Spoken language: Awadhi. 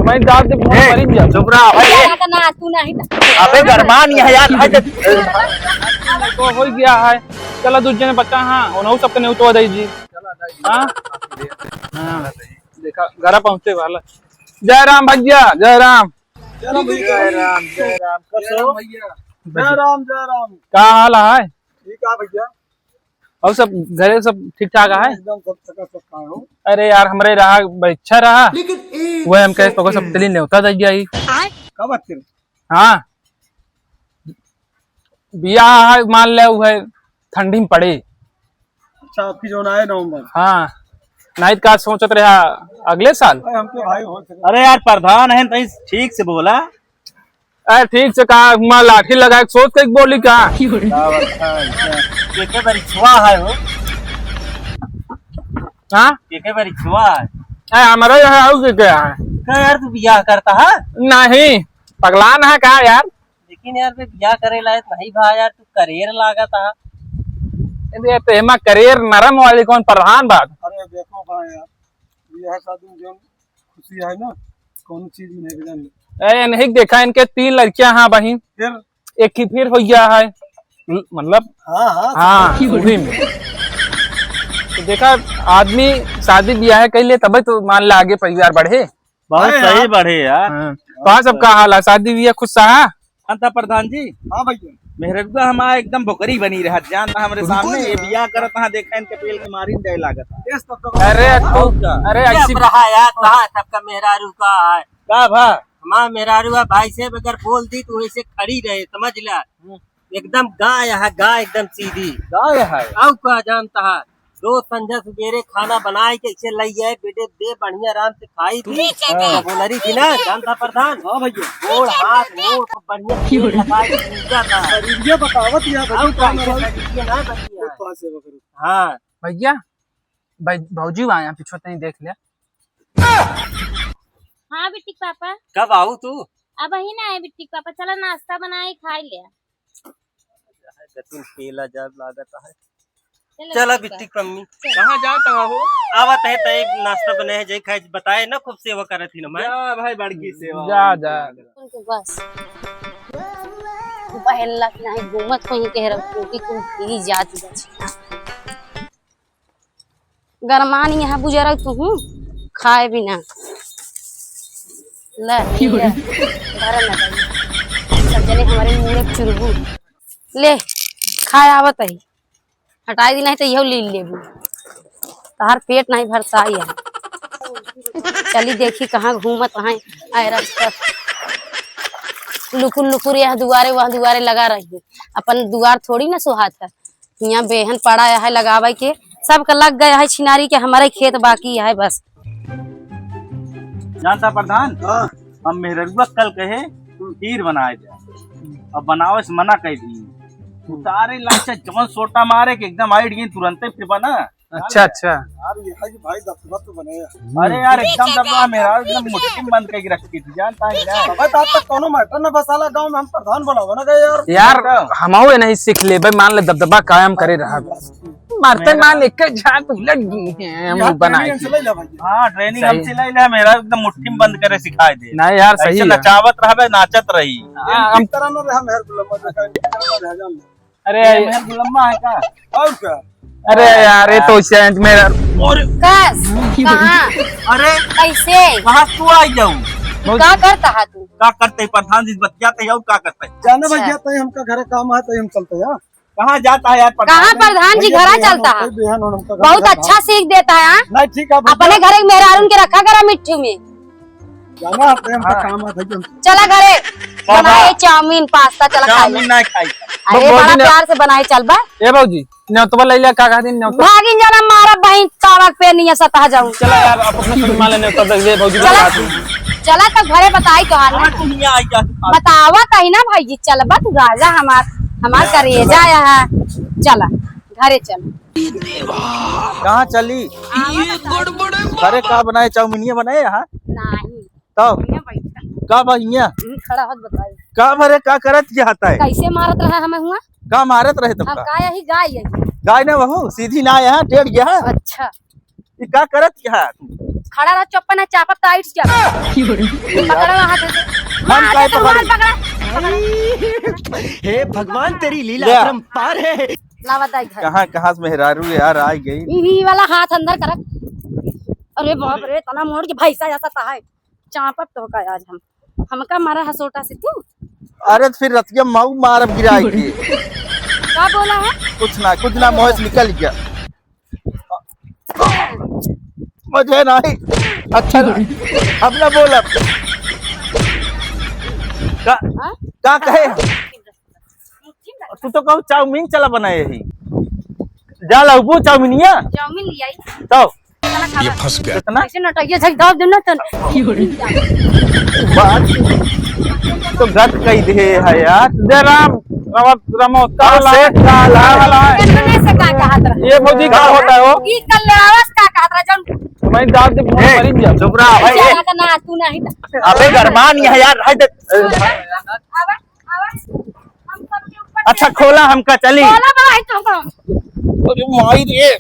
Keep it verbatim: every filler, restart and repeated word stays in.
भाई, दाब दे, ए, मरी जा। चुप रहा भाई। ना, ना, तू नहीं। अबे गरमान यहाँ यार, भाई, देख। तो हो गया है। चला, दूजे ने बच्चा, हाँ, उन्हों सबके नेवतो दे जी। हाँ? हाँ। देखा, घर पहुँचे वाला। जय राम भैया, जय राम। जय राम भैया। जय राम, जय राम। जय राम भैया। जय राम, जय राम। का हाल है? ठीक है भैया। और सब घरे सब ठीक ठाक है? एकदम सब चकाचक है हो। अरे यार, हमरे रहा, अच्छा रहा। लेकिन एक वह हम कहे, तो सब second। तेली नेवता दे जाई। का बात करे? हाँ, बियाह है, मान ले, वो है ठंडी में पड़े। अच्छा, आपकी जो ना है नवंबर। हाँ, नहीं तो का सोचत रहा अगले साल। अरे, हम तो भाई हो सके। अरे यार, प्रधान है, तनी ठीक से बोला। अरे ठीक से कहा, हुआ लाठी लगा के सोच के बोली का? का बात है, क्या? के के बरिछवा है हो? हाँ? के के बरिछवा है? अरे हमारा यहाँ आऊ के क्या है? का यार, तू बियाह करता है? नहीं, पगलान है का यार? लेकिन यार, बे बियाह करे लायक नहीं भा यार, तू करेर लागत है। अरे तो एमा करेर नरम वाली कौन प्रधान बात? अरे देखो भाई यार, बियाह शादी में जो खुशी है ना, कौनो चीज में नहीं बदल। ए, नहीं देखा, इनके तीन लड़कियां हाँ बहिन, फिर? एक ही फिर हो गया है, ल-, मतलब, हाँ, हाँ, हाँ, सब वही में। तो देखा, आदमी शादी ब्याह कर ले, तबे तो मान ले आगे परिवार बढ़े। बहुत अरे सही हाँ। बढ़े यार। हाँ। तो सबका हाल है, शादी ब्याह खुश रहा? अंता प्रधान जी। हाँ भैया। मेहररुआ हमारा एकदम बोकरी बनी रहा, जान रहा हमरे सामने, ये बियाह करत हाँ, देखा इनके पेल के मारिन जाए लागत है। अरे तू, अरे ऐसी रहा यार, कहाँ सबका मेहरारू का है? का भा? हमार मेहरारू है भाई साहब, अगर बोल दी तो वैसे खड़ी रहे, समझ ला। हम्म। एकदम गाय है, गाय एकदम सीधी। गाय है। आऊ का जानता है, रोज संझा सुबेरे खाना बनाए के इसे लई जाए, बेटे दे बढ़िया आराम से खाई भी। हाँ। तो बोला रही थी ना, जानता प्रधान? हाँ भैया। गोड़ हाथ मुंह सब बढ़िया तेल लगा के पूजा था। शरीरिया बतावत या आऊ भैया, का काम इसे है। शरीरिया ना बढ़िया है। ऊपर से वगैरह। हाँ। भैया, भाई, भौजी बा यहाँ पीछे, तनी देख ले। हाँ बिट्टी के पापा। कब आऊ तू? अब ही ना आए बिट्टी के पापा, चला नाश्ता बनाए खाई ले। गतिन पेला जाब लागत है। चला चला बिट्टी के पम्मी। चला। कहाँ जात हो? आवत है तय नाश्ता बनाए जाए खाए बताए ना, खूब सेवा करत ही ना मैं। जा भाई बड़की सेवा। जा, जा। उनके बस। पहला कि नहीं घूमत कहीं कह रहा, टोपी कुल पी जात बस। गरमान यहाँ बुजरत तू हूँ, खाए बिना। ले, ले, घर में दे। सब जने हमारे मुड़े चुरबू। ले, खाए आवत है। हटाई दी नहीं तो यहू लील लेबू। तहार पेट नहीं भरसाई है। चली देखी कहाँ घूमत हैं। आए रास्ता। लुकुर लुकुर यह दुआरे वह दुआरे लगा रही। अपन दुआर थोड़ी ना सुहात है। हियाँ बेहन पड़ा है लगावे के, सबका लग गया है छिनारी के, हमारे खेत बाकी है बस। जानता प्रधान, हाँ। हम मेहररुआ कल कहे खीर बनाए दे, अब बनावे से मना कर दी। उतारे लाचा जवन सोटा मारे के एकदम आइड गई तुरंते फिर बना। अच्छा, अच्छा। यार, ये है कि भाई दबदबा तो बने है। अरे यार, एकदम दबदबा मेरा, एकदम मुट्ठी में बंद करके रख के थी, जानता है क्या? अबे, तो आज तक कोनो matter ना फंसाला गाँव में, हम प्रधान बनावा ना गए यार। यार, हमहू नहीं सीख लेबे, मान ले दबदबा कायम करे रहा। मरते मेरा मान एक झाट उलट गई है, हम ये बनाए training के। हमसे ले ले भाई। हाँ, training सही। हमसे ले ले, मेरा एकदम मुट्ठी में बंद करे सिखाए दे। नहीं यार, सही ऐसे है। नचावत रहबे, नाचत रही। हाँ, हम तरह ना रहा मेहर गुलाम, रह जान। अरे, अरे, मेहर गुलम्मा है का? और का? अरे यार, ये तो सेंट मेरा। और कस? कहाँ? अरे, कैसे? कहाँ तू आ जाऊ? का करता है तू? का करते हैं? प्रधान जी बतियाते हैं और का करते हैं? जाने अच्छा। भैया, तय हमका घर काम है, तय हम चलते हैं। कहाँ जाता है यार प्रधान? कहाँ प्रधान जी भैया, घरा बिहान चलता होते है? बिहान होन हमका घर बहुत घर अच्छा काम। सीख देता है, हाँ? नहीं, ठीक है, भैया। अपने घर के मेहरारून के रखा करा मिट्ठू में। जाना है, प्रेम का हाँ। काम है भैया। चला घरे, बाबा। बनाए चाउमीन, पास्ता, चला खाई। चाउमीन ना खाई। अरे, बड़ा प्यार से बनाए, चल बा। ए भौजी, नेवतवा ले ले, का कह दिन नेवतवा? भागिन जाना मारा बहिन, तावक पे निया सतह जाऊं। चला यार, आप अपना सुन मान लेने, तब तक ले भौजी को चला। बता दूं। चला तो घरे बताई तो हाल। हाँ, तू यहाँ आई जा, तू खा। बतावा तही ना भाई जी, चल बा तू राजा हमार, हमार करेजा है। चला, घरे चल। कहाँ चली? अरे का बनाए, चाउमीनिया बनाए यहाँ? नहीं। तब? हियाँ बैठा। का बा हियाँ? हम्म, खड़ा होत बताई। का भरे, का करत क्या आता है? कैसे मारत रहा हमें हुआ? का मारत रहे तब हम का? का यही गाय यही। गाय ना बहू, सीधी ना यहाँ, टेढ़ यहाँ। अच्छा। ये का करत क्या है तू? खड़ा रह, चुप्पा ना, चापब तो आइट जा। पकड़ा वहाँ से। हम मार काहे दे, रुमाल पकड़ी? पकड़ा, पकड़ा। हे भगवान, तेरी लीला ले। अपरंपार है। लावा दाई घर। कहाँ, कहाँ से मेहरारू यार आ गई? ई वाला हाथ अंदर करत। अरे बाप रे, तना मोड़ के भैंसा जैसा ता है। चापब तो का आज हम। हमका मारा हसोटा से तू। अरे तो फिर रतिया मऊ मारब गिराई के। का बोला है? कुछ ना, कुछ ना, मुँह से निकल गया। मुझे नहीं अच्छा लगा। अब ना बोलब। का, हाँ? का कहे? तू तो कहू चाउमीन चला बनाए ही। जा लाऊ वो चाउमीनिया। चाउमीन ले आई। तो चला खावा। ये फंस गया। कितना? ऐसे नटैया झक दाब देना तन। बात तो गत कही दे है यार। जय राम, रमत, रमो, और काला, से काला। काला। इतने से का कहत रहा? ये भौजी का होता है वो? ई कल आवाज का कहत रहा जन? मैं दाद दे ए, मरिन जा। चुप रहा भाई। ज्यादा ना तू नहीं। अबे गरमान यह यार, हाय दे। आवा, आवा। हम सबके ऊपर अच्छा, से खोला हमका, चली। खोला बाबा, है तो। अरे माई रे।